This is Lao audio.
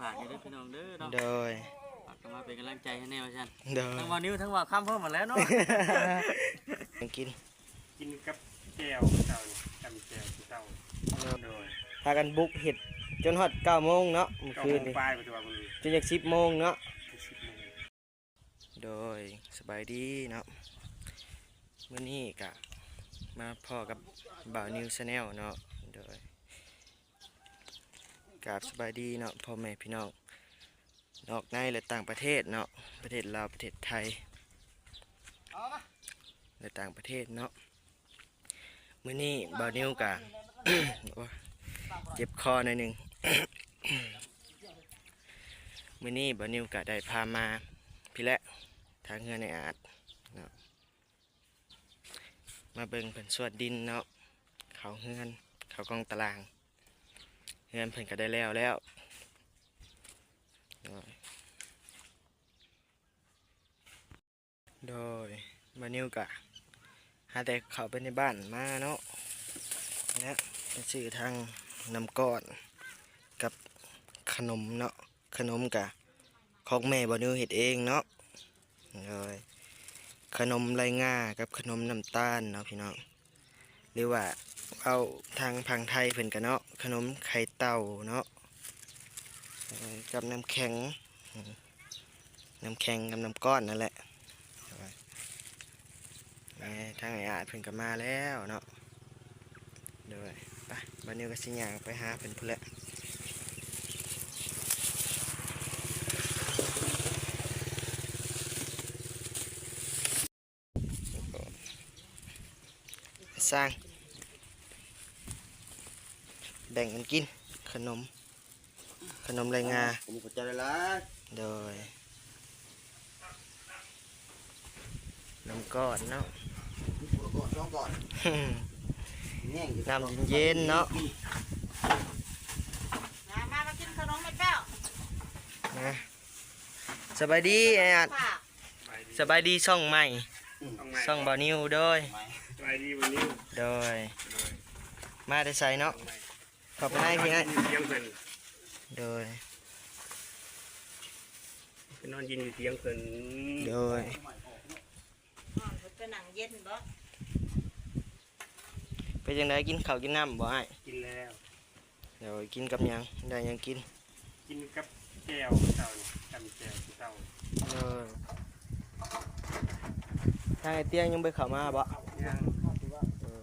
ຝາກຢູ່ເດີພີ່ນ້ອງເດີເນາະ ໂດຍ ຝາກເຂົ້າມາເປັນກຳລັງໃຈໃຫ້ແດ່ວ່າຊັ້ນ ໂດຍ ທັງວ່ານິວທັງວ່າຄຳພ້ອມໝົດແລ້ວເນາະ ຍັງກິນ ກິນກັບແຈ່ວເຈົ້ານີ້ ຕຳແຈ່ວເຈົ້າ ໂດຍ ໂດຍ ພາກັນບຸກເຮັດຈົນຮອດເກົ້າໂມງເນາະ ມື້ຄືນນີ້ ເກົ້າໂມງປາຍ ປັດຈຸບັນນີ້ ຈົນຢາກສິບໂມງເນາະ ສິບໂມງ ໂດຍ ສະບາຍດີເນາະ ມື້ນີ້ກະມາພໍ້ກັບບ່າວນິວ Channel ເນາະ ໂດຍ ກາບສະບາຍດີເນາະ ພໍ່ແມ່ພີ່ນ້ອງ ນອກໃນ ແລະ ຕ່າງປະເທດເນາະ ປະເທດລາວ ປະເທດໄທ ແລະ ຕ່າງປະເທດເນາະ ມື້ນີ້ບ່າວນິວກະ ໂອ້ຍ ເຈັບຄໍໜ້ອຍໜຶ່ງ ມື້ນີ້ບ່າວນິວກະໄດ້ພາມາພີ້ແຫຼະ ທາງເຮືອນອ້າຍອາດເນາະ ມາເບິ່ງເພິ່ນສວດດິນເນາະ ເຂົ້າເຮືອນ ເຂົ້າກອງຕະລາງ ເຮືອນເພິ່ນກະໄດ້ແລ້ວແລ້ວ ໂດຍ ໂດຍ ບ່າວນິວກະຫາແຕ່ເຂົ້າໄປໃນບ້ານມາເນາະ ແລະ ໄປຊື້ທັງນ້ຳກ້ອນກັບຂະໜົມເນາະ ຂະໜົມກະຂອງແມ່ບ່າວນິວເຮັດເອງເນາະ ໂດຍ ຂະໜົມໄລງາກັບຂະໜົມນ້ຳຕານເນາະພີ່ນ້ອງ ຫຼືວ່າເວົ້າທາງຝັ່ງໄທເພິ່ນກະເນາະ ຂະໜົມໄຂ່ເຕົ່າເນາະ ເອີ ກັບນ້ຳແຂງ ນ້ຳແຂງກັບນ້ຳກ້ອນນັ້ນແຫຼະ ແມ່ ທາງອ້າຍອາດເພິ່ນກະມາແລ້ວເນາະ ໂດຍ ໄປ ບາດນີ້ກະຊິຍ່າງໄປຫາເພິ່ນພຸ້ນແຫຼະ ສ້າງ ແບ່ງກັນກິນ ຂະໜົມ ຂະໜົມໄລງາ ຂະໜົມ ຂອບໃຈຫຼາຍໆ ໂດຍ ນ້ຳກ້ອນເນາະ ຄົນລະກ້ອນສອງກ້ອນ ແຍງຢູ່ ນ້ຳເຢັນໆເນາະ ມາ ມາ ມາກິນຂະໜົມແມ່ແປ້ວ ມາ ສະບາຍດີອ້າຍອາດ ສະບາຍດີຊ່ອງໃໝ່ ອືມ ຊ່ອງບ່າວນິວ ໂດຍ ສະບາຍດີບ່າວນິວ ໂດຍ ໂດຍ ມາແຕ່ໃສເນາະ ເຂົ້າໄປໃນພີ້ອ້າຍ ຢູ່ທຽງເພິ່ນ ໂດຍ ໄປນອນກິນຢູ່ທຽງເພິ່ນ ໂດຍ ນອນເພິ່ນກະນັ່ງເຢັນບໍ ເປັນຈັ່ງໃດ ກິນເຂົ້າກິນນ້ຳບໍ່ອ້າຍ ກິນແລ້ວ ໂດຍ ກິນກັບຫຍັງ ໄດ້ຫຍັງກິນ ກິນກັບແຈ່ວເຈົ້ານີ້ ຕຳແຈ່ວເຈົ້າ ເອີ ທາງອ້າຍຕຽງຍັງບໍ່ໄດ້ເຂົ້າມາບໍ ຍັງ ເອີ